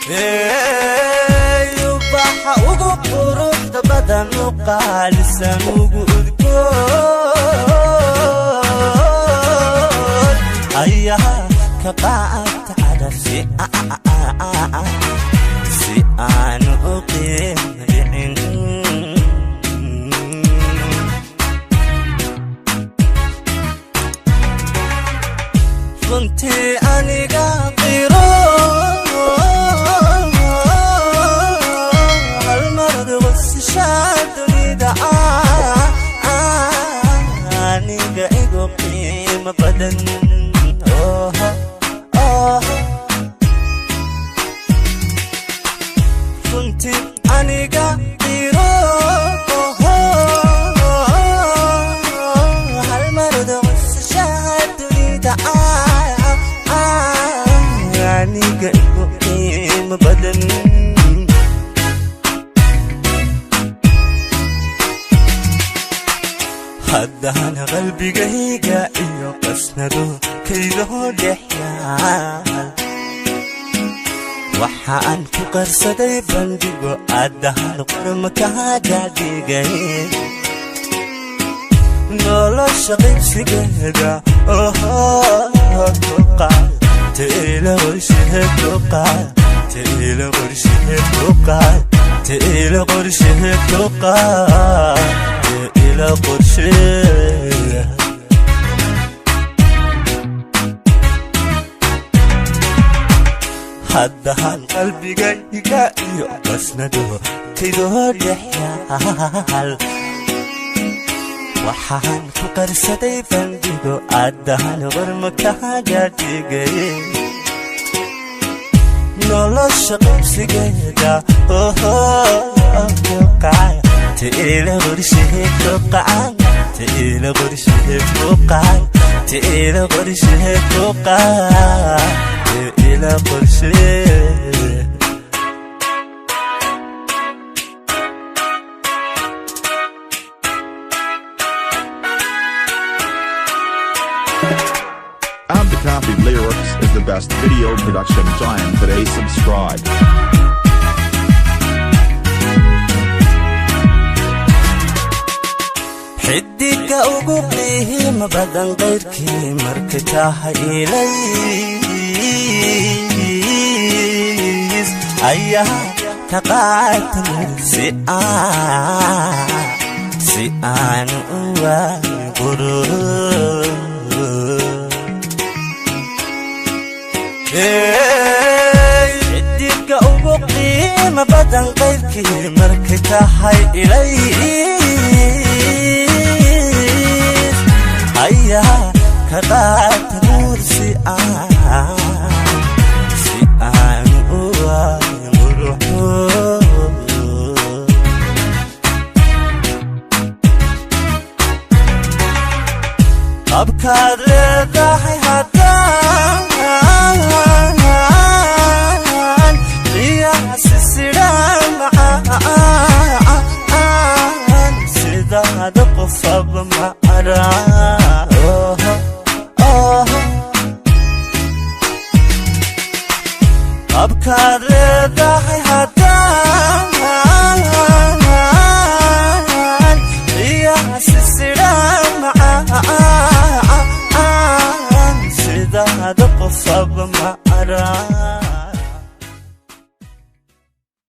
Hey, ubaxa ugu quruxda badan, u qaalisan, ugu udgoon ayaa ka qaata calaf si aan u qiimo dhicin. Runtii aniga qiro, halmarad wasishaa dunida aniga igu qiimo badan. Runtii aniga qiro, halmarad wasishaa dunida aniga igu qiimo badan. Haddana qalbigayga iyo qasnado kaydoo dhex yaal waxaan ku qarsaday bandhigo, addahan qorma kaaga dhigay nolosha qaybsigeeda. Teela qorsheed ku qaad, teela qorsheed ku qaad, teela qorsheed ku qaad, teela qorshee. Haddahan qalbigayga iyo qasnado kaydoo dhex yaal waxaan ku qarsaday bandhigo, addahan qorma kaaga dhigay nolosha qaybsigeeda. Teela qorsheed ku qaad, teela qorsheed ku qaad, teela qorsheed ku qaad, teela qorshee. Abdikafi Lyrics is the best video production giant today. Subscribe. Xidiga ugu qiimo badan qayrkii markay tahay ilays ayaa ka qaatan si aan u waayo qurux. Xidiga ugu qiimo badan qayrkii markay tahay ilays ayaa ka qaata nuur si aan u waayo quruxo. Qabkaad leedahay haddaan qiyaasi sidhaan macaan, sidaada qofaba ma arag. Qabkaad leedahay.